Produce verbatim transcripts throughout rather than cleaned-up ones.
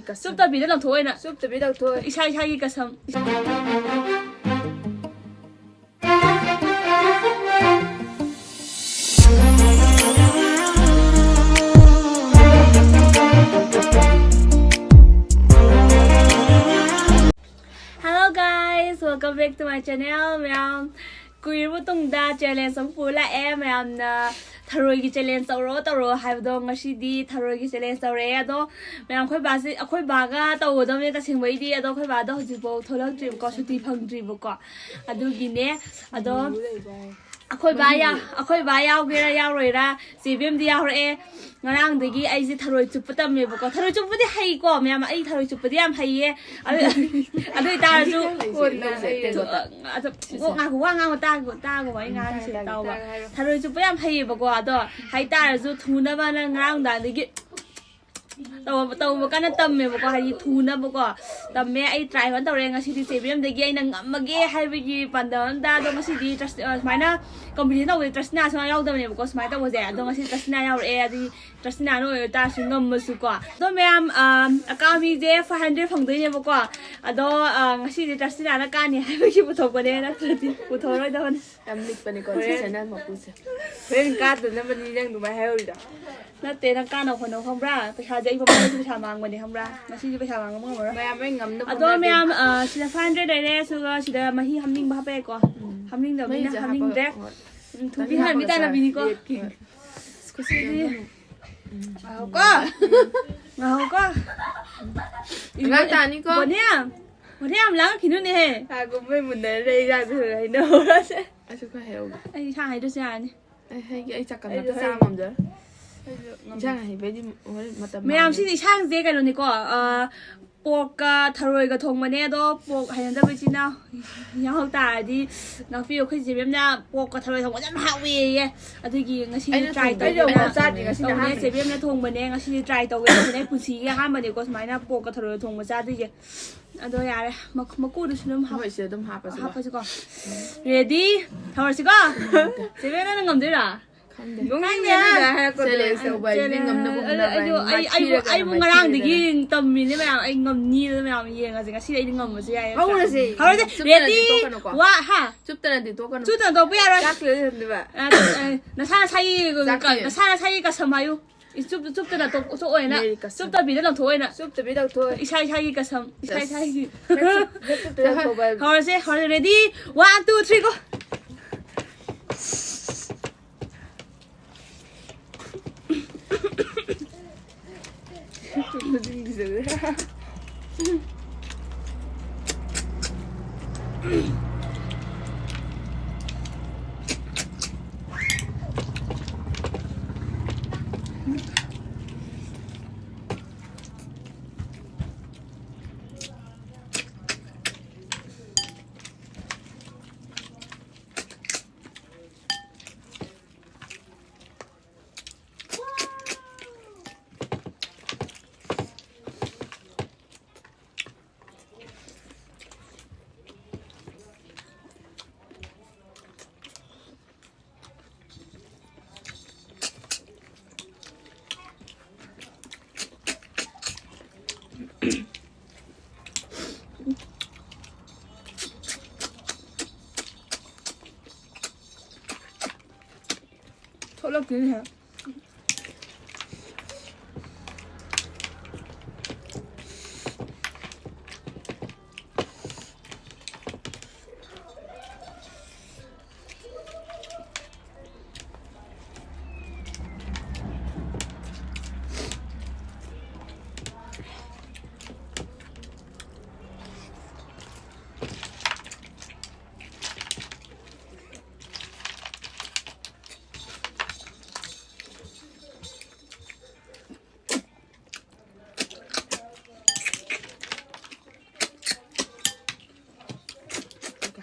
ꯆꯨꯞꯇꯕꯤꯗ ꯂꯪꯊꯣꯛꯑꯣꯏꯅ꯫ ꯆꯨꯞꯇꯕꯤ ꯂꯧꯊꯣꯛꯑꯣꯏ꯫ ꯏꯁꯥ ꯏꯁꯥꯒꯤ Kasam. Hello guys, welcome back to my channel. ꯃꯌꯥꯝ ꯀꯨꯏꯔꯕ ꯃꯇꯨꯡꯗ challenge ꯑꯃ ꯄꯨꯔ ꯂꯥꯛꯑꯦ꯫ ꯃꯌꯥꯝꯅ ꯊꯔꯣꯏꯒꯤ challenge ꯇꯧꯔꯣ ꯇꯧꯔꯣ ꯍꯥꯏꯕꯗꯣ, ꯉꯁꯤꯗꯤ ꯊꯔꯣꯏꯒꯤ challenge ꯇꯧꯔꯛꯑꯦ꯫ ꯑꯗꯣ ꯃꯌꯥꯝ, ꯑꯩꯈꯣꯏ ꯕꯥꯁꯦ, ꯑꯩꯈꯣꯏ ꯕꯥꯒ ꯇꯧꯒꯗꯕꯅꯦ ꯇꯁꯦꯡꯕꯩꯗꯤ꯫ ꯑꯗꯣ ꯑꯩꯈꯣꯏ ꯕꯥꯗꯣ ꯍꯧꯖꯤꯛꯐꯥꯎ ꯊꯣꯛꯂꯛꯇ꯭ꯔꯤꯕꯀꯣ, ꯁꯨꯇꯤ ꯐꯪꯗ꯭ꯔꯤꯕꯀꯣ꯫ ꯑꯗꯨꯒꯤꯅꯦ꯫ ꯑꯗꯣ ꯑꯩꯈꯣꯏ ꯕꯥ ꯌꯥ-, ꯑꯩꯈꯣꯏ ꯕꯥ ꯌꯥꯎꯒꯦꯔꯥ ꯌꯥꯎꯔꯣꯏꯔꯥ, ꯆꯦ ꯕꯦꯝꯗꯤ ꯌꯥꯎꯔꯛꯑꯦ꯫ ꯉꯔꯥꯡꯗꯒꯤ ꯑꯩꯁꯦ ꯊꯔꯣꯏ ꯆꯨꯞꯄ ꯇꯝꯃꯦꯕꯀꯣ꯫ ꯊꯔꯣꯏ ꯆꯨꯞꯄꯗꯤ ꯍꯩꯀꯣ ꯃꯌꯥꯝ, ꯑꯩ ꯊꯔꯣꯏ ꯆꯨꯞꯄꯗꯤ ꯌꯥꯝ ꯍꯩꯌꯦ꯫ ꯑꯗꯨ, ꯑꯗꯨ ꯑꯣꯏꯇꯥꯔꯁꯨ, ꯀꯣꯟꯅ ꯑꯩ ꯑꯗꯨ, ꯉꯥꯏꯈꯣ, ꯋꯥ ꯉꯥꯡꯕ ꯇꯥꯒꯣ, ꯇꯥꯒꯣ, ꯑꯩ ꯉꯥꯡꯉꯤꯁꯦ ꯇꯥꯒꯣ꯫ ꯊꯔꯣꯏ ꯆꯨꯞꯄ ꯌꯥꯝ ꯍꯩꯌꯦꯕꯀꯣ꯫ ꯑꯗꯣ ꯍꯩꯇꯥꯔꯁꯨ ꯊꯨꯅꯕꯅ ꯉꯔꯥꯡ ꯅꯨꯡꯗꯥꯡꯗꯒꯤ ꯇꯧꯕ, ꯇꯧꯕ ꯀꯟꯅ ꯇꯝꯃꯦꯕꯀꯣ, ꯍꯥꯏꯗꯤ ꯊꯨꯅꯕꯀꯣ ꯇꯝꯃꯦ꯫ ꯑꯩ try ꯐꯖꯅ ꯇꯧꯔꯦ꯫ ꯉꯁꯤꯗꯤ ꯆꯦ ꯕꯦꯝꯗꯒꯤ ꯑꯩꯅ ꯉꯝꯃꯒꯦ ꯍꯥꯏꯕꯒꯤ ꯄꯥꯟꯗꯝ ꯑꯝꯗ꯫ ꯑꯗꯣ ꯉꯁꯤꯗꯤ ꯇ꯭ꯔꯁ-, ꯑ, ꯁꯨꯃꯥꯏꯅ competition ꯇꯧꯕꯗꯤ ꯇ꯭ꯔꯁꯇꯤꯅꯥꯁꯨ ꯌꯥꯎꯗꯕꯅꯦꯕꯀꯣ, ꯁꯨꯃꯥꯏꯅ ꯇꯧꯕꯁꯦ꯫ ꯑꯗꯣ ꯉꯁꯤ ꯇ꯭ꯔꯁꯇꯤꯅꯥ ꯌꯥꯎꯔꯛꯑꯦ, ꯑꯗꯨꯗꯤ ꯇ꯭ꯔꯁꯇꯤꯅꯥꯅ ꯑꯣꯏꯔ ꯇꯥꯔꯁꯨ ꯉꯝꯃꯁꯨꯀꯣ꯫ ꯑꯗꯣ ꯃꯌꯥꯝ, ꯑ, ꯑꯀꯥꯕꯤꯁꯦ five hundred ꯐꯪꯗꯣꯏꯅꯦꯕꯀꯣ꯫ ꯑꯗꯣ, ꯑ, ꯉꯁꯤꯗꯤ ꯇ꯭ꯔꯁꯇꯤꯅꯥꯅ ꯀꯥꯅꯤ ꯍꯥꯏꯕꯒꯤ ꯄꯨꯊꯣꯛꯄꯅꯦ, ꯅꯠꯇ꯭ꯔꯗꯤ ꯄꯨꯊꯣꯛꯑꯔꯣꯏꯗꯕꯅꯦ꯫ ꯌꯥꯝ ꯂꯤꯛꯄꯅꯤꯀꯣ ꯁꯤ ꯍꯣꯔꯦꯟ꯫ Channel ꯃꯄꯨꯁꯦ꯫ ꯍꯣꯔꯦꯟ ꯀꯥꯗꯅꯕꯅꯤ ꯅꯪ ꯑꯗꯨꯃꯥꯏꯅ ꯍꯥꯏꯍꯧꯔꯤꯗꯣ꯫ ꯅꯠꯇꯦ, ꯅꯪ ꯀꯥꯅꯕ ꯍꯣꯠꯅꯧ ꯈꯪꯕ꯭ꯔꯥ? ꯄꯩꯁꯥꯁꯦ ꯑꯩ ꯃꯃꯥꯡꯗꯁꯨ ꯄꯩꯁꯥ ꯃꯥꯡꯕꯅꯦ ꯈꯪꯕ꯭ꯔꯥ? ꯉꯁꯤꯗꯤ ꯄꯩꯁꯥ ꯃꯥꯡꯕ ꯉꯝꯃꯔꯣꯏ꯫ ꯃꯌꯥꯝ ꯑꯩ ꯉꯝꯅꯕ ꯑꯗꯣ ꯍꯣꯠꯅꯒꯦ꯫ ꯃꯌꯥꯝ, ꯑ, ꯁꯤꯗ five hundred ꯂꯩꯔꯦ, ꯑꯗꯨꯒ ꯁꯤꯗ ꯃꯍꯤ ꯍꯥꯞꯅꯤꯡꯕ ꯍꯥꯞꯄꯛꯑꯦꯀꯣ꯫ ꯎꯝ꯫ ꯍꯥꯞꯅꯤꯡꯗꯕꯅꯤꯅ ꯃꯍꯤꯁꯦ ꯍꯥꯞꯄꯒ, ꯍꯥꯞꯅꯤꯡꯗ꯭ꯔꯦ꯫ ꯍꯣꯏ꯫ ꯎꯝ, ꯊꯨꯝꯕꯤ ꯈꯤꯇꯪ ꯍꯥꯟꯕꯤ ꯍꯥꯞꯄꯒ ꯇꯥꯟꯅꯕꯤꯅꯤꯀꯣ꯫ ꯆꯥꯔꯗꯤ ꯍꯣꯏ꯫ ꯑꯁ, ꯈꯨꯠꯁꯤ ꯁꯤꯗꯤ ꯌꯥꯝ ꯅꯨꯡꯉꯥꯏ꯫ ꯎꯝ꯫ ꯉꯥꯏꯈꯣꯀꯣ꯫ ꯉꯥꯏꯈꯣꯀꯣ꯫ ꯑꯉꯥꯡ ꯇꯥꯅꯤꯀꯣ꯫ ꯕꯣꯅꯤꯌꯥ, ꯕꯣꯅꯤꯌꯥ ꯌꯥꯝ ꯂꯥꯡꯉꯛꯈꯤꯅꯨꯅꯦꯍꯦ꯫ ꯉꯥꯏꯈꯣ, ꯃꯣꯏ ꯃꯨꯟꯅꯔ ꯂꯩ ꯖꯥꯠꯗꯨ ꯍꯩꯅꯧꯔꯁꯦ꯫ ꯑꯩꯁꯨ ꯈꯔ ꯍꯦꯛꯍꯧꯒꯦ꯫ ꯑꯩ ꯏꯁꯥ ꯍꯥꯏꯗ꯭ꯔꯁꯨ ꯌꯥꯔꯅꯤ꯫ ꯑꯩ ꯍꯩꯒꯦ, ꯑꯩ ꯆꯥꯛꯀꯟ ꯑꯩꯁꯨ ꯑꯝꯇ ꯆꯥ ꯍꯩꯒꯦ꯫ ꯉꯝꯖꯔꯣꯏ꯫ ꯑꯩꯁꯨ ꯉꯝꯖꯔꯣꯏ꯫ ꯏꯟꯁꯥꯡ ꯍꯩꯕꯩꯗꯤ ꯍꯣꯔꯦꯟ ꯃꯇꯝ ꯃꯌꯥꯝ, ꯃꯥꯡꯉꯦ꯫ ꯁꯤꯗꯤ ꯏꯟꯁꯥꯡꯁꯦ ꯀꯩꯅꯣꯅꯤꯀꯣ, ꯑ, porkꯀ ꯊꯔꯣꯏꯒ ꯊꯣꯡꯕꯅꯦ꯫ ꯑꯗꯣ pork ꯍꯩꯅꯗꯕ ꯏꯆꯤꯟ ꯏꯅꯥꯎ ꯌꯥꯎ ꯇꯥꯔꯗꯤ ꯉꯥꯛꯄꯤꯌꯨ꯫ ꯑꯩꯈꯣꯏ ꯆꯦ ꯕꯦꯝꯅ porkꯀ ꯊꯔꯣꯏ ꯊꯣꯡꯕꯁꯦ ꯌꯥꯝ ꯍꯥꯎꯋꯦꯌꯦ꯫ ꯑꯗꯨꯒꯤ ꯉꯁꯤꯗꯤ ꯑꯩꯅ try ꯊꯣꯡꯕ ꯇꯧꯒꯦꯅ ꯑꯩꯅ ꯆꯥꯗ꯭ꯔꯤ, ꯉꯁꯤꯅ ꯇꯧꯕꯅꯦ꯫ ꯑꯍꯥꯟꯕꯅꯦ꯫ ꯆꯦ ꯕꯦꯝꯅ ꯊꯣꯡꯕꯅꯦ꯫ ꯉꯁꯤꯗꯤ try ꯇꯧꯒꯦ ꯇꯧꯕꯅꯦ꯫ ꯑꯩ ꯄꯨꯟꯁꯤꯒꯤ ꯑꯍꯥꯟꯕꯅꯦꯀꯣ ꯁꯨꯃꯥꯏꯅ porkꯀ ꯊꯔꯣꯏꯒ ꯊꯣꯡꯕ ꯆꯥꯗꯣꯏꯁꯦ꯫ ꯑꯗꯣ ꯌꯥꯔꯦ, ꯃꯀꯨ-, ꯃꯀꯨꯗꯨꯁꯨ ꯑꯗꯨꯝ ꯍꯥꯞ-, ꯍꯣꯏ, ꯁꯤꯗ ꯑꯗꯨꯝ ꯍꯥꯞꯄꯁꯤꯀꯣ꯫ ꯍꯥꯞꯄꯁꯤꯀꯣ꯫ Ready? ꯍꯧꯔꯁꯤꯀꯣ? ꯆꯦ ꯕꯦꯝ, ꯅꯪꯅ ꯉꯝꯗꯣꯏꯔꯥ? ꯅꯣꯛꯅꯤꯡꯉꯦ ꯅꯪꯅ ꯍꯥꯏꯔꯛꯄꯗꯣ꯫ Challenge ꯇꯧꯕ ꯍꯥꯏꯁꯤꯗꯤ ꯉꯝꯅꯕ ꯍꯣꯠꯅꯕ ꯍꯥꯏꯅꯤ꯫ ꯑꯩꯕꯨ ꯃꯥꯏꯊꯤꯔꯒꯅ ꯉꯔꯥꯡꯗꯒꯤ ꯃꯥꯏꯊꯤꯔꯒꯅ꯫ ꯇꯝꯃꯤꯅꯦ ꯃꯌꯥꯝ꯫ ꯑꯩ ꯉꯝꯅꯤꯗꯅ ꯃꯌꯥꯝ ꯌꯦꯡꯉꯁꯦ꯫ ꯉꯁꯤꯗꯤ ꯑꯩꯗꯤ ꯉꯝꯕꯁꯨ ꯌꯥꯏ꯫ ꯍꯧꯔꯁꯦ꯫ ꯍꯧꯔꯁꯦ꯫ ꯆꯨꯞꯇꯅꯗꯤ Ready? ꯇꯣꯛꯀꯅꯨꯀꯣ꯫ ꯋꯥ ꯍꯥ? ꯆꯨꯞꯇꯅꯗꯤ ꯇꯣꯛꯀꯅꯨ꯫ ꯆꯨꯞꯇꯅ ꯇꯣꯛꯄ ꯌꯥꯔꯣꯏ꯫ ꯆꯥꯛꯇꯤ ꯂꯣꯏ ꯊꯝꯗꯣꯏꯕ꯫ ꯑ, ꯑ, ꯅꯁꯥ ꯅꯁꯥꯒꯤ ꯆꯥꯛꯇꯤ꯫ ꯅꯁꯥ ꯅꯁꯥꯒꯤ ꯀꯁꯝ ꯍꯥꯏꯌꯨ꯫ ꯏ, ꯆꯨꯞ-, ꯆꯨꯞꯇꯅ ꯇꯣꯛ-, ꯇꯣꯛꯑꯣꯏꯅ꯫ ꯃꯦꯔꯤ ꯀꯁꯝ꯫ ꯆꯨꯞꯇꯕꯤꯗ ꯂꯪꯊꯣꯛꯑꯣꯏꯅ꯫ ꯆꯨꯞꯇꯕꯤ ꯂꯪꯊꯣꯛꯑꯣꯏ꯫ ꯏꯁꯥ ꯏꯁꯥꯒꯤ ꯀꯁꯝ꯫ ꯏꯁꯥ ꯆꯁ꯫ ꯏꯁꯥꯒꯤ꯫ ꯍꯦꯛ ꯆꯨꯞ-, ꯍꯦꯛ ꯆꯨꯞꯇꯕꯤ ꯂꯪꯊꯣꯛꯄ ꯍꯥꯏꯕ꯫ ꯍꯧꯔꯁꯦ, ꯍꯧꯔꯁꯦ꯫ Ready? One, two, three, go! ꯊꯣꯛꯂꯛꯇꯦꯅꯦꯍꯦ꯫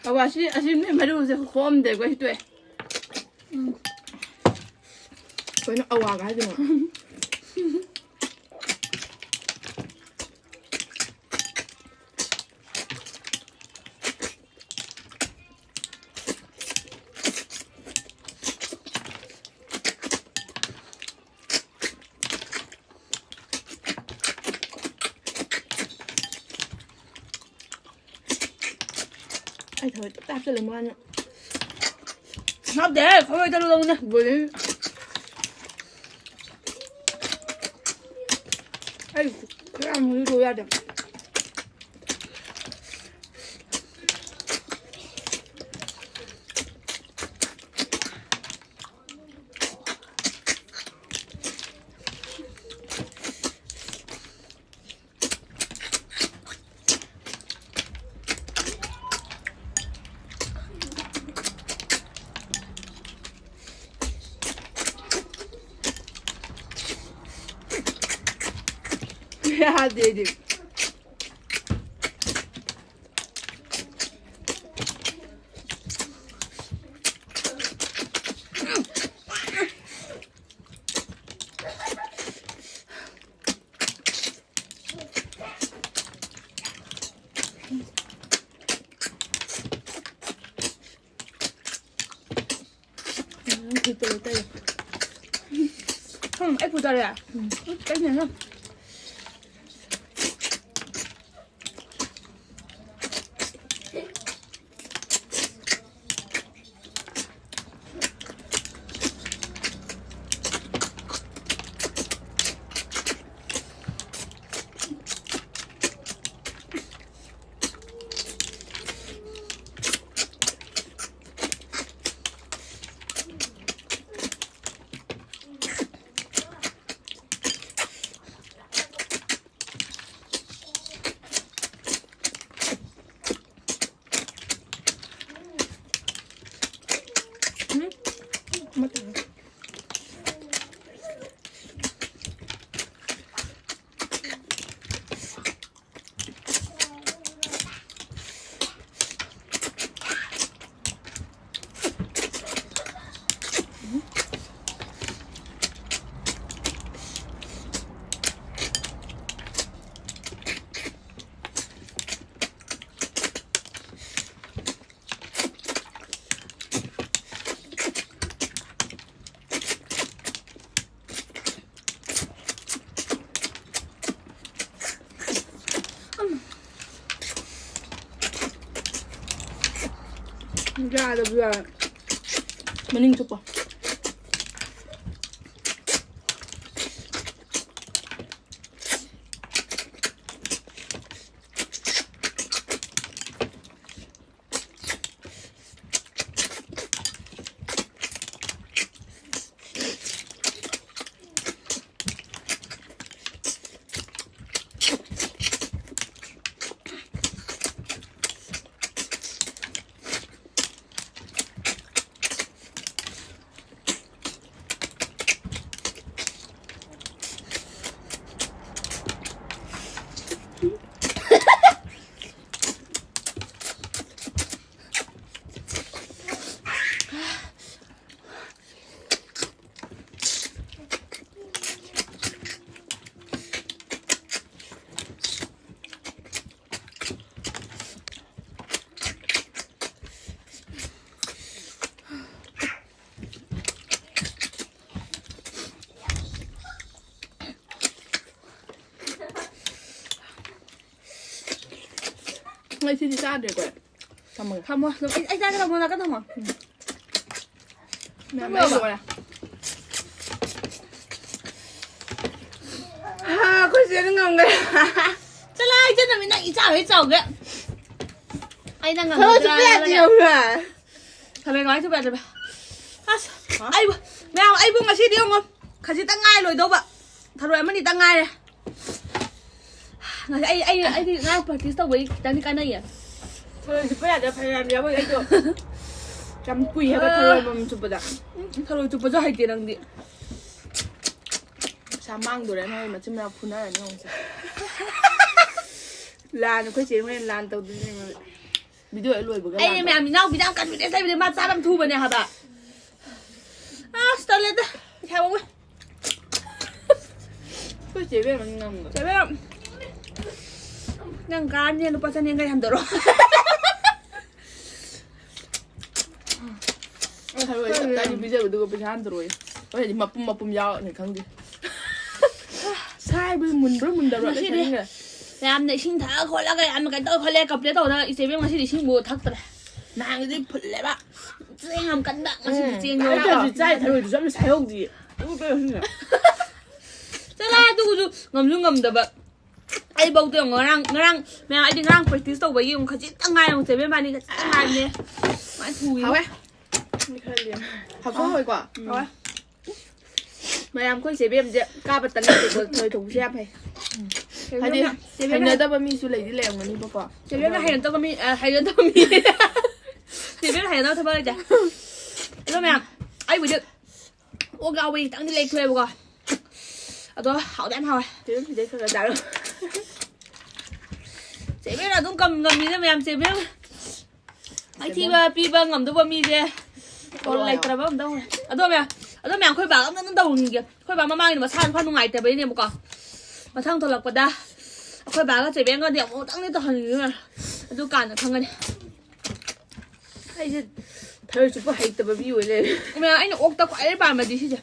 ꯑꯋꯥ, ꯁꯤ, ꯑꯁꯤ ꯅꯣꯏ ꯃꯔꯨꯁꯦ ꯈꯣꯝꯗꯦꯀꯣ, ꯁꯤ ꯇꯣꯛꯑꯦ꯫ ꯎꯝ꯫ ꯀꯩꯅꯣ ꯑꯋꯥꯒ ꯍꯥꯏꯗꯨꯅꯣ? ꯑꯩ ꯊꯋꯥꯏ ꯇꯞ ꯇꯥꯞ ꯆꯠꯂꯦ ꯃꯥꯅ꯫ ꯍꯥꯞꯇꯦ, ꯊꯋꯥꯏ ꯇꯔꯨꯛ ꯂꯧꯅ꯫ ꯕꯣꯂꯤꯡ꯫ ꯑꯩ ꯀꯌꯥꯝ ꯍꯨꯏꯗꯣ ꯌꯥꯗꯦ꯫ ꯌꯥꯗꯦ ꯑꯩꯗꯤ꯫ ꯎꯝ, ꯑꯩ ꯄꯨ ꯇꯔꯦ꯫ ꯎꯝ, ꯑꯩ ꯄꯨ ꯇꯔꯦ꯫ ꯎꯝ꯫ ꯎꯝ, ꯀꯩꯅꯣ? ꯎꯝ? ꯑꯃ ꯇꯧꯔꯦ꯫ ꯌꯥꯗꯕ ꯌꯥꯔꯦ꯫ ꯃꯅꯤꯡ ꯆꯨꯞꯄꯣ꯫ ꯉꯁꯤꯗꯤ ꯆꯥꯗ꯭ꯔꯦꯀꯣ꯫ ꯊꯝꯃꯒꯦ꯫ ꯊꯝꯃꯣ꯫ ꯑꯩ, ꯑꯩ ꯆꯥꯒꯦ, ꯊꯝꯃꯣ꯫ ꯅꯥꯀꯟ ꯊꯝꯃꯣ꯫ ꯃꯌꯥꯝ ꯂꯣꯏꯔꯦ꯫ ꯑꯥ, ꯑꯩꯈꯣꯏ ꯆꯦꯅ ꯉꯝꯒ꯭ꯔꯦ꯫ ꯆꯠꯂꯣ, ꯏꯆꯟ ꯅꯨꯃꯤꯠ ꯅꯪ ꯏꯆꯥ ꯍꯦꯛ ꯆꯥꯎꯒꯦ꯫ ꯑꯩ ꯅꯪ ꯊꯕꯛꯁꯨ ꯉꯝꯒꯗ꯭ꯔꯥ ꯄꯨꯡ ꯀꯌꯥꯗ ꯍꯥꯏꯔꯒ꯫ ꯌꯧꯕ꯭ꯔꯥ? ꯊꯔꯣꯏ ꯀꯃꯥꯏꯅ ꯆꯨꯞꯄ ꯌꯥꯗꯣꯏꯕ? ꯑꯁ, ꯍꯥ? ꯑꯩꯕꯨ, ꯃꯌꯥꯝ, ꯑꯩꯕꯨ ꯉꯁꯤꯗꯤ ꯌꯦꯡꯉꯣ, ꯈꯖꯤꯛꯇꯪ ꯉꯥꯏ ꯂꯣꯏꯗꯧꯕ꯫ ꯊꯔꯣꯏ ꯑꯃꯅꯤꯇꯪ ꯉꯥꯏꯔꯦ꯫ ꯉꯁꯥꯏ ꯑꯩ, ꯑꯩ, ꯑꯩꯗꯤ ꯉꯔꯥꯡ practice ꯇꯧꯕꯩ ꯈꯤꯇꯪꯗꯤ ꯀꯥꯟꯅꯩꯌꯦ꯫ ꯊꯔꯣꯏ ꯆꯨꯞꯄ ꯌꯥꯗꯕ ꯐꯅꯌꯥꯝ ꯌꯥꯎꯋꯤ ꯑꯩꯗꯣ꯫ ꯌꯥꯝ ꯀꯨꯏ ꯍꯥꯏꯕ ꯑꯥ꯫ ꯊꯔꯣꯏ ꯑꯃꯃꯝ ꯆꯨꯞꯄꯗ꯫ ꯎꯝ, ꯊꯔꯣꯏ ꯆꯨꯞꯄꯁꯨ ꯍꯩꯇꯦ ꯅꯪꯗꯤ꯫ ꯄꯩꯁꯥ ꯃꯥꯡꯗꯣꯔꯦ ꯅꯣꯏ ꯃꯆꯤꯟ ꯃꯅꯥꯎ ꯐꯨꯅꯔꯅꯤ ꯌꯦꯡꯉꯨꯁꯦ꯫ ꯂꯥꯟ ꯑꯩꯈꯣꯏ ꯆꯦ ꯍꯣꯏꯅ ꯂꯥꯟ ꯇꯧꯗꯣꯏꯅꯦ ꯑꯩꯉꯣꯟꯗ꯫ Video ꯍꯦꯛ ꯂꯣꯏꯕꯒ ꯑꯩꯅ ꯂꯥꯟ ꯇꯧ-꯫ ꯃꯌꯥꯝ ꯏꯅꯥꯎꯄꯤꯗ ꯌꯥꯝ confidence ꯂꯩꯕꯅꯦ, ꯃꯥ ꯆꯥꯕ ꯌꯥꯝ ꯊꯨꯕꯅꯦ ꯍꯥꯏꯕ꯫ ꯑꯁ, ꯇꯜꯂꯦꯗ꯫ ꯄꯩꯁꯥ ꯃꯥꯡꯉꯦ꯫ ꯑꯩꯈꯣꯏ ꯆꯦ ꯏꯕꯦꯝꯃ ꯅꯪꯒ꯫ ꯆꯦ ꯏꯕꯦꯝꯃ, ꯅꯪ ꯀꯥꯔꯅꯤ, ꯂꯨꯄꯥ ꯆꯅꯤ ꯌꯥꯡꯈꯩ ꯍꯟꯗꯣꯔꯛꯑꯣ꯫ ꯑꯩ ꯊꯔꯣꯏ ꯇꯞ ꯇꯥꯏꯗꯤ ꯄꯤꯖꯕ, ꯑꯗꯨꯒ ꯄꯩꯁꯥ ꯍꯟꯗꯣꯔꯛꯑꯣꯌꯦ꯫ ꯑꯩꯈꯣꯏꯗꯤ ꯃꯄꯨꯝ ꯃꯄꯨꯝ ꯌꯥꯎꯔꯛꯅꯤ ꯈꯪꯗꯦ꯫ ꯁꯥꯏꯕ ꯃꯨꯟꯕ꯭ꯔꯥ ꯃꯨꯟꯗꯕ꯭ꯔꯥ ꯂꯣꯏ ꯉꯁꯤꯗꯤ ꯁꯦꯝꯅꯤꯡꯈ꯭ꯔꯦ꯫ ꯌꯥꯝꯅ ꯏꯁꯤꯡ ꯊꯛꯑ ꯈꯣꯠꯂꯒ ꯌꯥꯝꯅ ꯀꯩꯅꯣ ꯇꯧꯔ ꯈꯣꯠꯂꯦ complain ꯇꯧꯗꯅ ꯏꯆꯦ ꯏꯕꯦꯝꯃ ꯉꯁꯤꯗꯤ ꯏꯁꯤꯡꯕꯨ ꯊꯛꯇ꯭ꯔꯦ꯫ ꯅꯍꯥꯟꯒꯤꯗꯤ ꯐꯨꯜꯂꯦꯕ꯫ ꯆꯦꯡ ꯌꯥꯝ ꯀꯟꯕ, ꯉꯁꯤꯗꯤ ꯆꯦꯡꯗꯣ ꯑꯩ ꯊꯔꯣꯏꯁꯨ ꯆꯥꯏ, ꯊꯔꯣꯏꯗꯨꯁꯨ ꯌꯥꯝ ꯁꯥꯏꯍꯧꯗꯤ꯫ ꯆꯠꯂꯣ, ꯑꯗꯨꯒꯁꯨ ꯉꯝꯁꯨ ꯉꯝꯗꯕ꯫ ꯑꯩꯐꯧꯗ ꯌꯦꯡꯉꯣ, ꯉꯔꯥꯡ ꯉꯔꯥꯡ ꯃꯌꯥꯝ, ꯑꯩꯗꯤ ꯉꯔꯥꯡ ꯄ꯭ꯔꯦꯛꯇꯤꯁ ꯇꯧꯕꯒꯤ ꯑꯃꯨꯛ ꯈꯖꯤꯛꯇꯪ ꯉꯥꯏ, ꯑꯃꯨꯛ ꯆꯦꯕꯦꯝ ꯏꯕꯥꯅꯤ ꯈꯖꯤꯛꯇꯪ ꯉꯥꯏꯕꯅꯦ꯫ ꯃꯥꯏ ꯊꯨꯏ꯫ ꯍꯥꯎꯋꯦ꯫ ꯃꯤ ꯈꯔꯗꯤ꯫ ꯍꯥꯎꯁꯨ ꯍꯥꯎꯋꯦꯀꯣ꯫ ꯍꯥꯎꯋꯦ꯫ ꯃꯌꯥꯝ ꯑꯩꯈꯣꯏ ꯆꯦꯕꯦꯝꯁꯦ ꯀꯥꯕ ꯇꯪꯅꯤꯡꯗꯦꯀꯣ, ꯊꯔꯣꯏ ꯊꯣꯡꯕꯁꯦ ꯌꯥꯝ ꯐꯩ꯫ ꯍꯥꯏꯗꯤ ꯆꯦꯕꯦꯝꯅ ꯍꯩꯅꯗꯕ ꯃꯤꯁꯨ ꯂꯩꯗꯤ ꯂꯩꯔꯝꯒꯅꯤꯕꯀꯣ꯫ ꯆꯦꯕꯦꯝꯅ ꯍꯩꯅꯗꯕ ꯃꯤ, ꯑ, ꯍꯩꯅꯗꯕ ꯃꯤ꯫ ꯆꯦꯕꯦꯝꯅ ꯍꯩꯅꯗꯕ ꯊꯕꯛ ꯂꯩꯇꯦ꯫ ꯑꯗꯣ ꯃꯌꯥꯝ, ꯑꯩꯕꯨꯗꯤ ꯑꯣꯛ ꯌꯥꯎꯕꯒꯤ ꯈꯤꯇꯪꯗꯤ ꯂꯦꯛꯊꯣꯛꯑꯦꯕꯀꯣ꯫ ꯑꯗꯣ ꯍꯥꯎꯗꯤ ꯌꯥꯝ ꯍꯥꯎꯋꯦ꯫ ꯆꯦꯕꯦꯝ ꯁꯤꯗꯩ ꯈꯔ ꯈꯔ ꯆꯥꯔꯣ꯫ ꯆꯦꯕꯦꯝꯅ ꯑꯗꯨꯝ ꯀꯝ ꯉꯝꯃꯤꯗ ꯃꯌꯥꯝ, ꯆꯦꯕꯦꯝ꯫ ꯃꯥꯏꯊꯤꯕ ꯄꯤꯕ ꯉꯝꯗꯧꯕ ꯃꯤꯁꯦ ꯂꯩꯇ꯭ꯔꯕ ꯑꯝꯇ ꯍꯧꯔꯦ꯫ ꯑꯗꯣ ꯃꯌꯥꯝ, ꯑꯗꯣ ꯃꯌꯥꯝ ꯑꯩꯈꯣꯏ ꯕꯥꯒ ꯑꯝꯇꯪ ꯇꯧꯍꯟꯒꯦ꯫ ꯑꯩꯈꯣꯏ ꯕꯥ ꯃꯃꯥꯡꯒꯤꯗ ꯃꯁꯥ ꯈꯔ ꯅꯨꯡꯉꯥꯏꯇꯕꯩꯅꯦꯕꯀꯣ꯫ ꯃꯊꯪ ꯊꯣꯛꯂꯛꯄꯗ ꯑꯩꯈꯣꯏ ꯕꯥꯒ ꯆꯦꯕꯦꯝꯒꯗꯤ ꯑꯃꯨꯛꯇꯪꯗꯤ ꯇꯧꯍꯟꯅꯤꯡꯉꯤ꯫ ꯑꯗꯨ ꯀꯥꯟꯗ ꯈꯪꯒꯅꯤ꯫ ꯑꯩꯁꯦ ꯊꯔꯣꯏ ꯆꯨꯞꯄ ꯍꯩꯇꯕ ꯃꯤ ꯑꯣꯏ ꯂꯩꯔꯦ꯫ ꯃꯌꯥꯝ ꯑꯩꯅ ꯑꯣꯛꯇ ꯈ꯭ꯋꯥꯏꯗꯩ ꯄꯥꯝꯕꯗꯤ ꯁꯤꯁꯦ꯫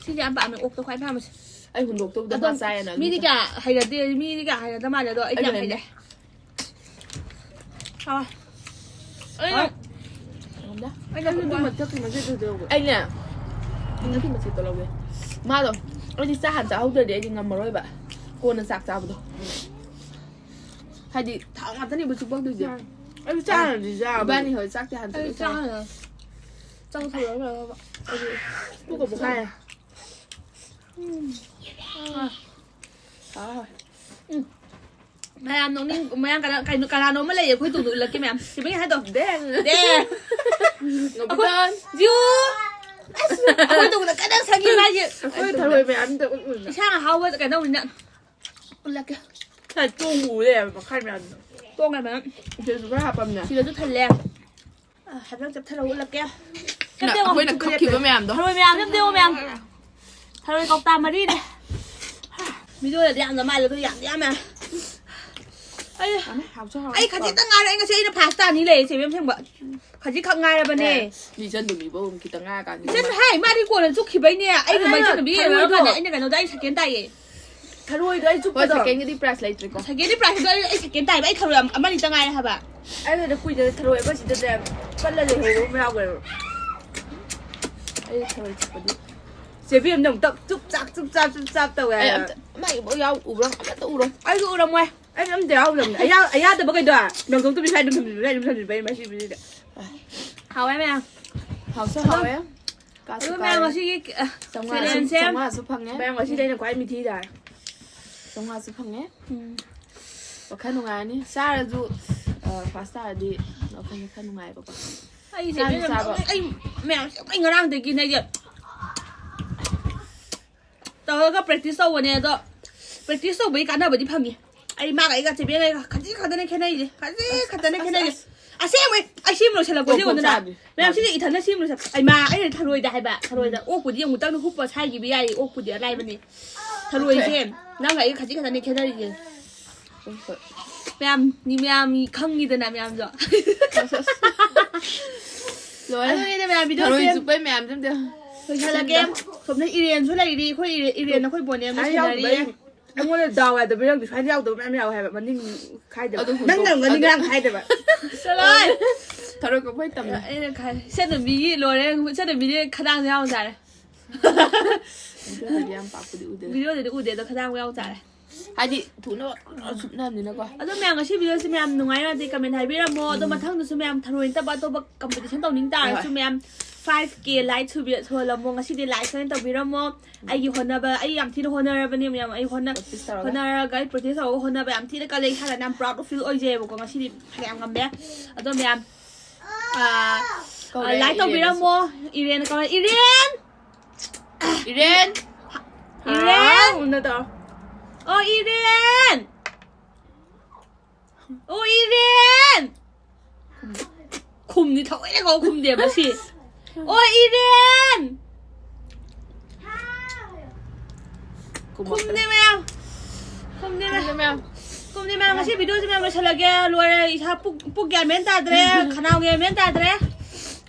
ꯁꯤꯁꯦ ꯌꯥꯝ ꯄꯥꯝꯃꯦ, ꯑꯣꯛꯇ ꯈ꯭ꯋꯥꯏ ꯄꯥꯝꯕꯁꯦ꯫ ꯑꯩ ꯍꯨꯟꯗꯣꯛꯇꯧꯗ ꯑꯗꯣ ꯃꯥ ꯆꯥꯏꯌꯦꯅ ꯑꯗꯨꯝ ꯃꯤꯗꯤ ꯆꯥꯏ꯫ ꯀꯌꯥ ꯍꯩꯅꯗꯦ, ꯃꯤꯗꯤ ꯀꯌꯥ ꯍꯩꯅꯗ ꯃꯥꯜꯂꯦ, ꯑꯗꯣ ꯑꯩꯗꯤ ꯌꯥꯝ ꯑꯩꯅ ꯍꯩꯅꯩ꯫ ꯍꯥꯎꯋꯦ꯫ ꯑꯩꯅ ꯉꯝꯗ꯫ ꯑꯩꯅ ꯑꯗꯨ ꯃꯊꯛꯀꯤ ꯃꯆꯦꯠꯇꯨꯗ ꯌꯧꯕ꯫ ꯑꯩꯅꯦ ꯃꯊꯛꯀꯤ ꯃꯆꯦꯠꯇꯣ ꯂꯧꯒꯦ꯫ ꯃꯥꯗꯣ ꯑꯩꯗꯤ ꯆꯥ ꯍꯥꯟꯅ ꯆꯥꯍꯧꯗ꯭ꯔꯗꯤ ꯑꯩꯗꯤ ꯉꯝꯃꯔꯣꯏꯕ꯫ ꯀꯣꯟꯅ ꯆꯥꯛ ꯆꯥꯕꯗꯣ꯫ ꯍꯥꯏꯗꯤ ꯊꯥꯎ ꯉꯥꯛꯇꯅꯦꯕ ꯆꯨꯞꯄꯛꯇꯣꯏꯁꯦ꯫ ꯑꯩ ꯆꯥꯔꯗꯤ ꯆꯥꯕ꯫ ꯏꯕꯥꯅꯤ ꯍꯣꯏ ꯆꯥꯛꯇꯤ ꯍꯥꯟꯅ ꯑꯩ ꯆꯥꯊꯣꯛ ꯆꯥꯏ꯫ ꯆꯥ ꯆꯥꯛ ꯊꯣꯡꯕ ꯂꯣꯏꯔꯒ꯫ ꯄꯨꯛꯀ ꯄꯣꯛꯈꯥꯏꯔꯦ꯫ ꯆꯥꯔꯣꯏ꯫ ꯃꯌꯥꯝ ꯅꯣꯛꯅꯤꯡ, ꯃꯌꯥꯝ ꯀꯅꯥ-, ꯀꯩꯅꯣ, ꯀꯅꯥꯅꯣ ꯑꯃ ꯂꯩꯌꯦ ꯑꯩꯈꯣꯏ ꯇꯨꯡꯗ ꯎꯠꯂꯛꯀꯦ ꯃꯌꯥꯝ꯫ ꯁꯤꯕꯒꯤ ꯍꯥꯏꯗꯣ꯫ ꯗꯦ꯫ ꯗꯦ꯫ ꯉꯧꯕꯤꯗꯣꯟ꯫ ꯖꯤꯌꯨ꯫ ꯑꯁ, ꯑꯩꯈꯣꯏ ꯇꯨꯡꯗ ꯀꯟꯅ ꯁꯪꯉꯤ ꯃꯥꯒꯤ꯫ ꯑꯩꯈꯣꯏ ꯊꯔꯣꯏ ꯃꯌꯥꯝꯗ ꯎꯠꯂꯨꯅ꯫ ꯏꯁꯥꯡ ꯑꯍꯥꯎꯕ ꯀꯩꯅꯧꯅꯤꯅ ꯎꯠꯂꯛꯀꯦ꯫ ꯈꯔ ꯇꯣꯡꯕ ꯎꯔꯦ ꯃꯈꯥꯏ ꯃꯌꯥꯝꯗꯣ꯫ ꯇꯣꯡꯉꯦ ꯃꯌꯥꯝ꯫ ꯁꯤꯗꯁꯨ ꯈꯔ ꯍꯥꯞꯄꯝꯅꯦ꯫ ꯁꯤꯗꯁꯨ ꯊꯜꯂꯦ꯫ ꯑ, ꯍꯥꯏꯐꯦꯠ ꯆꯞꯊꯔ ꯎꯠꯂꯛꯀꯦ꯫ ꯅ-, ꯑꯩꯈꯣꯏꯅ ꯀꯛꯈꯤꯕ ꯃꯌꯥꯝꯗꯣ꯫ ꯊꯔꯣꯏ ꯃꯌꯥꯝ ꯌꯥꯝ ꯇꯦꯡꯉꯣ ꯃꯌꯥꯝ꯫ ꯊꯔꯣꯏ ꯀꯧꯇꯥ ꯃꯔꯤꯅꯦ꯫ ꯃꯤꯗꯣꯗꯤ ꯌꯥꯝꯅ ꯃꯥꯜꯂꯦ, ꯑꯗꯨ ꯌꯥꯝꯗꯤ ꯌꯥꯝꯃꯦ꯫ ꯑꯩ, ꯌꯥꯝꯃꯦ, ꯍꯥꯎꯁꯨ ꯍꯥꯎꯋꯦ꯫ ꯑꯩ ꯈꯖꯤꯛꯇꯪ ꯉꯥꯏꯔꯦ, ꯑꯩ ꯉꯁꯤ ꯑꯩꯅ ꯐꯥꯁ ꯇꯥꯅꯤ ꯂꯩꯔꯤꯁꯦ, ꯏꯕꯦꯝ ꯁꯦꯡꯕ꯫ ꯈꯖꯤꯛꯈꯛ ꯉꯥꯏꯔꯕꯅꯦ꯫ ꯑꯦ, ꯃꯤ ꯏꯆꯟ ꯇꯨꯝꯕꯤꯕ ꯑꯃꯨꯛ ꯈꯤꯇꯪ ꯉꯥꯏꯔꯀꯥꯟꯁꯤꯗ꯫ ꯏꯆꯟ ꯍꯥꯏ, ꯃꯥꯗꯤ ꯀꯣꯟꯅ ꯆꯨꯞꯈꯤꯕꯩꯅꯦ꯫ ꯑꯩꯅ ꯑꯗꯨꯅ ꯃꯥꯏ ꯆꯠꯅꯕꯤ ꯊꯔꯣꯏꯗꯣ꯫ ꯌꯦꯡꯉꯀꯥꯟꯗ ꯑꯩꯅ ꯀꯩꯅꯣꯗ ꯑꯩ ꯁꯦꯀꯦꯟ ꯇꯥꯏꯌꯦ꯫ ꯊꯔꯣꯏꯗꯣ ꯑꯩ ꯍꯣꯏ, ꯆꯨꯞꯄꯗꯣ꯫ Secondꯒꯤꯗꯤ prize ꯂꯩꯇ꯭ꯔꯦꯀꯣ꯫ Secondꯗꯤ prizeꯗꯣ ꯑꯩ, ꯑꯩ second ꯇꯥꯏꯕ, ꯑꯩ ꯊꯔꯣꯏ ꯑꯃ-, ꯑꯃꯅꯤꯇ ꯉꯥꯏꯔꯦ ꯍꯥꯏꯕ꯫ ꯑꯩ ꯑꯗꯨꯗ ꯀꯨꯏꯗꯅ ꯊꯔꯣꯏ ꯑꯃꯁꯤꯗꯅꯦ ꯄꯜꯂ ꯂꯩꯍꯧꯕ ꯑꯃ ꯌꯥꯎꯈ꯭ꯔꯦꯕ꯫ ꯑꯩ ꯊꯔꯣꯏ ꯆꯨꯞꯄꯗꯤ꯫ ꯆꯦꯕꯤ ꯑꯃꯅ ꯑꯃꯨꯛ ꯇꯞ ꯆꯨꯞ ꯆꯥꯛ ꯆꯨꯞ ꯆꯥꯛ ꯆꯨꯞ ꯆꯥꯛ ꯇꯧꯋꯦ ꯑꯩ ꯍꯥꯏꯕ꯫ ꯑꯝꯇ, ꯃꯥꯒꯤꯕꯨ ꯌꯥꯎ-, ꯎꯕ꯭ꯔꯥ? ꯑꯝꯇ ꯎꯔꯣꯏ꯫ ꯑꯩꯁꯨ ꯎꯔꯝꯃꯣꯏ꯫ ꯑꯩ ꯑꯝꯇ ꯌꯥꯎꯗꯕꯅꯦ꯫ ꯑꯌꯥ-, ꯑꯌꯥꯗꯕꯈꯩꯗꯣ ꯅꯪꯗꯣꯝ ꯇꯨꯝꯕꯤ ꯁ꯭ꯋꯥꯏꯗ ꯑꯗꯨꯝ ꯊꯝꯖꯤꯟꯕꯤꯕ, ꯑꯩ ꯑꯗꯨꯝ ꯊꯝꯖꯤꯟꯕ, ꯑꯩ ꯃꯁꯤ ꯕꯤꯖꯤꯗ꯫ ꯍꯥꯎꯋꯦ ꯃꯌꯥꯝ꯫ ꯍꯥꯎꯁꯨ ꯑꯗꯨꯝ ꯍꯥꯎꯋꯦ꯫ ꯀꯥꯁꯨ ꯑꯗꯨꯝ ꯃꯌꯥꯝ ꯀꯥꯔꯦ꯫ ꯉꯁꯤꯒꯤ, ꯑ, ꯆꯥꯝꯃꯉꯥꯁꯨ, challengeꯁꯦ꯫ ꯆꯥꯝꯃꯉꯥꯁꯨ ꯐꯪꯉꯦ꯫ ꯃꯌꯥꯝ ꯉꯁꯤꯗꯤ ꯑꯩꯅ ꯈ꯭ꯋꯥꯏ ꯃꯤꯊꯤ ꯇꯥꯔꯦ꯫ ꯆꯥꯝꯃꯉꯥꯁꯨ ꯐꯪꯉꯦ꯫ ꯎꯝ꯫ ꯋꯥꯈꯜ ꯅꯨꯡꯉꯥꯏꯔꯅꯤ꯫ ꯆꯥꯔꯁꯨ, ꯑ, first ꯇꯥꯔꯗꯤ ꯋꯥꯈꯜꯁꯦ ꯈꯔ ꯅꯨꯡꯉꯥꯏꯕꯀꯣ꯫ ꯑꯩꯁꯦ ꯆꯥꯁꯨ ꯆꯥꯕ꯫ ꯑꯩ ꯃꯌꯥꯝꯁꯦ ꯑꯩ ꯉꯔꯥꯡꯗꯒꯤꯅꯦ ꯑꯩꯁꯦ ꯇꯧꯔꯒ practice ꯇꯧꯕꯅꯦ, ꯑꯗꯣ practice ꯇꯧꯕꯒꯤ ꯀꯥꯟꯅꯕꯗꯤ ꯐꯪꯉꯤ꯫ ꯑꯩ ꯃꯥꯒ ꯑꯩꯒ ꯆꯦꯕꯦꯟꯒ ꯑꯩꯒ ꯈꯖꯤꯛ ꯈꯛꯇꯅꯦ ꯈꯦꯠꯅꯩꯁꯦ, ꯈꯖꯤꯛ ꯑꯁ, ꯈꯛꯇꯅꯦ ꯑꯁ, ꯈꯦꯠꯅꯩꯁꯦ꯫ ꯑꯁ꯫ ꯑꯁꯦꯡꯕꯩ ꯑꯩ ꯁꯤ ꯑꯃ ꯂꯣꯏꯁꯤꯜꯂꯛꯄꯁꯦ ꯀꯣꯛ ꯌꯦꯡꯉꯨꯗꯅ꯫ ꯆꯥꯕꯤ꯫ ꯃꯌꯥꯝ ꯁꯤꯁꯦ ꯏꯊꯟꯇ ꯁꯤ ꯑꯃ ꯂꯣꯏꯁꯤꯜ-, ꯑꯩ ꯃꯥ, ꯑꯩꯅ ꯊꯔꯣꯏꯗ ꯍꯥꯏꯕ, ꯊꯔꯣꯏꯗ꯫ ꯎꯝ꯫ ꯑꯣꯛꯄꯨꯗꯤ ꯑꯃꯨꯛꯇꯪ ꯍꯨꯞꯄ ꯁꯥꯏꯈꯤꯕ ꯌꯥꯏ, ꯑꯣꯛꯄꯨꯗꯤ ꯑꯂꯥꯏꯕꯅꯤ꯫ ꯊꯔꯣꯏꯁꯦ ꯅꯪꯒ ꯑꯩꯒ ꯈꯖꯤꯛ ꯈꯛꯇꯅꯦ ꯈꯦꯠꯅꯔꯤꯁꯦ꯫ ꯍꯣꯏ, ꯍꯣꯏ꯫ ꯃꯌꯥꯝ, ꯃꯤ ꯃꯌꯥꯝ ꯈꯪꯉꯤꯗꯅ ꯃꯌꯥꯝꯁꯨ꯫ ꯑꯁ, ꯑꯁ꯫ ꯂꯣꯏꯔꯦ꯫ ꯑꯗꯨꯅꯤꯗ ꯃꯌꯥꯝ videoꯁꯦ ꯊꯔꯣꯏ ꯆꯨꯞꯄꯩ ꯃꯌꯥꯝꯁꯦ ꯑꯝꯇ ꯂꯣꯏꯁꯜꯂꯒꯦ꯫ ꯁꯣꯝꯗ ꯏꯔꯦꯟꯁꯨ ꯂꯩꯔꯤ꯫ ꯑꯩꯈꯣꯏ ꯏꯔꯦꯟ, ꯏꯔꯦꯟ ꯑꯩꯈꯣꯏ ꯕꯣꯅꯦꯝꯅ ꯁꯥꯟꯅꯔꯤ꯫ ꯑꯩꯉꯣꯟꯗ ꯗꯥꯎ ꯌꯥꯗꯕ ꯌꯥꯎꯗꯦ꯫ ꯁ꯭ꯋꯥꯏꯗ ꯌꯥꯎꯗꯕ ꯃꯌꯥꯝ ꯌꯥꯎꯋꯦ ꯍꯥꯏꯕ꯫ ꯃꯅꯤꯡ ꯈꯥꯏꯗꯕ꯫ ꯑꯗꯨ ꯅꯪ ꯍꯨꯟꯗꯣꯛ-, ꯅꯪ ꯉꯅꯤ ꯑꯗꯨ ꯉꯔꯥꯡ ꯈꯥꯏꯗꯕ꯫ ꯆꯠꯂꯣꯍꯦ꯫ ꯊꯔꯣꯏ ꯀꯛꯄ ꯍꯩꯇꯕꯅꯦ꯫ ꯑꯩꯅ ꯈꯥꯏ-, ꯏꯆꯟꯅꯨꯄꯤꯒꯤ ꯂꯣꯏꯔꯦ꯫ ꯏꯆꯟꯅꯨꯄꯤꯗꯤ ꯈꯗꯥꯡꯁꯦ ꯌꯥꯎ ꯇꯥꯔꯦ꯫ Videoꯗꯗꯤ ꯌꯥꯝ ꯄꯥꯛꯄꯨꯗꯤ ꯎꯗꯦ꯫ Videoꯗꯗꯤ ꯎꯗꯦ, ꯑꯗꯣ ꯈꯗꯥꯡ ꯌꯥꯎ ꯇꯥꯔꯦ꯫ ꯍꯥꯏꯗꯤ ꯊꯨꯅ ꯆꯨꯞꯅꯕꯅꯤꯅꯀꯣ꯫ ꯑꯗꯣ ꯃꯌꯥꯝ ꯉꯁꯤ videoꯁꯦ ꯃꯌꯥꯝ ꯅꯨꯡꯉꯥꯏ ꯌꯥꯗꯦ comment ꯍꯥꯏꯕꯤꯔꯝꯃꯣ꯫ ꯑꯗꯣ ꯎꯝ꯫ ꯃꯊꯪꯗꯁꯨ ꯃꯌꯥꯝ ꯊꯔꯣꯏ ꯅꯠꯇꯕ ꯑꯇꯣꯞꯄ competition ꯇꯧꯅꯤꯡ ꯇꯥꯔꯁꯨ ꯍꯣꯏ꯫ ꯃꯌꯥꯝ five K like ꯁꯨꯕꯤ-, ꯁꯨꯍꯜꯂꯝꯃꯣ꯫ ꯉꯁꯤꯗꯤ like ꯑꯣꯏꯅ ꯇꯧꯕꯤꯔꯝꯃꯣ꯫ ꯑꯩꯒꯤ ꯍꯣꯠꯅꯕ, ꯑꯩ ꯌꯥꯝ ꯊꯤꯅ ꯍꯣꯠꯅꯔꯕꯅꯦ ꯃꯌꯥꯝ꯫ ꯑꯩ ꯍꯣꯠꯅ-, practice ꯇꯧꯔꯒ꯫ ꯍꯣꯠꯅꯔꯒ ꯑꯩ practice ꯇꯧꯔꯒ ꯍꯣꯠꯅꯕ ꯌꯥꯝ ꯊꯤꯅ ꯀꯜꯂꯦ꯫ ꯏꯁꯥꯗ ꯌꯥꯝ proud feel ꯑꯣꯏꯖꯩꯌꯦꯕꯀꯣ꯫ ꯉꯁꯤꯗꯤ ꯐꯅꯌꯥꯝ ꯉꯝꯃꯦ꯫ ꯑꯗꯣ ꯃꯌꯥꯝ, ꯑꯥ, ꯀꯧꯔꯦ, like ꯏꯔꯦꯟꯅꯁꯨ꯫ ꯇꯧꯕꯤꯔꯝꯃꯣ꯫ ꯏꯔꯦꯟ ꯀꯧꯔꯦ꯫ ꯏꯔꯦꯟ! ꯏꯔꯦꯟ! ꯏꯔꯦꯟ! ꯍꯥꯎ, ꯎꯅ ꯇꯧꯔꯣ꯫ ꯑꯣ, ꯏꯔꯦꯟ! ꯑꯣ, ꯏꯔꯦꯟ! ꯈꯨꯝꯗꯤ ꯊꯑꯣꯏꯅ ꯀꯧ ꯈꯨꯝꯗꯦ ꯃꯁꯤ꯫ ꯑꯣ, ꯏꯔꯦꯟ! ꯈꯨꯝꯃꯛꯇ꯭ꯔꯦ꯫ ꯈꯨꯝꯗꯦ ꯃꯌꯥꯝ꯫ ꯈꯨꯝꯗꯦ ꯃꯌꯥꯝ꯫ ꯈꯨꯝꯗꯦ ꯃꯌꯥꯝ꯫ ꯈꯨꯝꯗꯦ ꯃꯌꯥꯝ꯫ ꯉꯁꯤ videoꯁꯦ ꯃꯌꯥꯝ ꯂꯣꯏꯁꯤꯜꯂꯒꯦ꯫ ꯂꯣꯏꯔꯦ꯫ ꯏꯁꯥ ꯄꯨꯛ, ꯄꯨꯛ ꯒ꯭ꯌꯥꯟ ꯃꯦꯟ ꯇꯥꯗ꯭ꯔꯦ꯫ ꯈꯅꯥꯎ ꯒ꯭ꯌꯥꯟ ꯃꯦꯟ ꯇꯥꯗ꯭ꯔꯦ꯫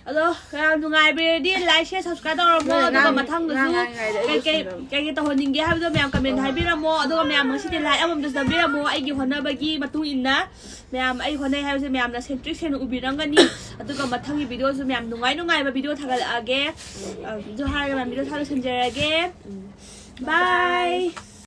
ꯑꯗꯣ ꯌꯥꯝ ꯅꯨꯡꯉꯥꯏꯕꯤꯔꯗꯤ like, share, subscribe ꯇꯧꯔꯝꯃꯣ꯫ ꯍꯣꯏ, ꯑꯗꯨꯒ ꯉꯥꯡ- ꯃꯊꯪꯗꯁꯨ ꯉꯥꯡ- ꯉꯥꯡꯉꯤꯉꯩꯗ ꯑꯩ ꯀꯩꯀꯩ ꯂꯣꯏꯁꯤꯟꯕ꯫ ꯀꯩꯀꯩ ꯇꯧꯍꯟꯅꯤꯡꯒꯦ ꯍꯥꯏꯕꯗꯣ ꯃꯌꯥꯝ comment ꯍꯥꯏꯕꯤꯔꯝꯃꯣ꯫ ꯑꯗꯨꯒ ꯃꯌꯥꯝ ꯉꯁꯤꯗꯤ like ꯑꯃꯃꯝꯗꯁꯨ ꯅꯝꯕꯤꯔꯝꯃꯣ ꯑꯩꯒꯤ ꯍꯣꯠꯅꯕꯒꯤ ꯃꯇꯨꯡ ꯏꯟꯅ꯫ ꯃꯌꯥꯝ ꯑꯩ ꯍꯣꯠꯅꯩ ꯍꯥꯏꯕꯁꯦ ꯃꯌꯥꯝꯅ ꯁꯦꯟꯇ꯭ꯔꯤꯛ ꯁꯦꯟꯅ ꯎꯕꯤꯔꯝꯒꯅꯤ꯫ ꯑꯗꯨꯒ ꯃꯊꯪꯒꯤ videoꯁꯨ ꯃꯌꯥꯝ ꯅꯨꯡꯉꯥꯏ ꯅꯨꯡꯉꯥꯏꯕ video ꯊꯥꯒꯠꯂꯛꯑꯒꯦ꯫ ꯑꯗꯨ ꯍꯥꯏꯔꯒ ꯃꯌꯥꯝ video ꯊꯥꯒꯠ ꯂꯣꯏꯁꯤꯟꯖꯔꯒꯦ꯫ Bye.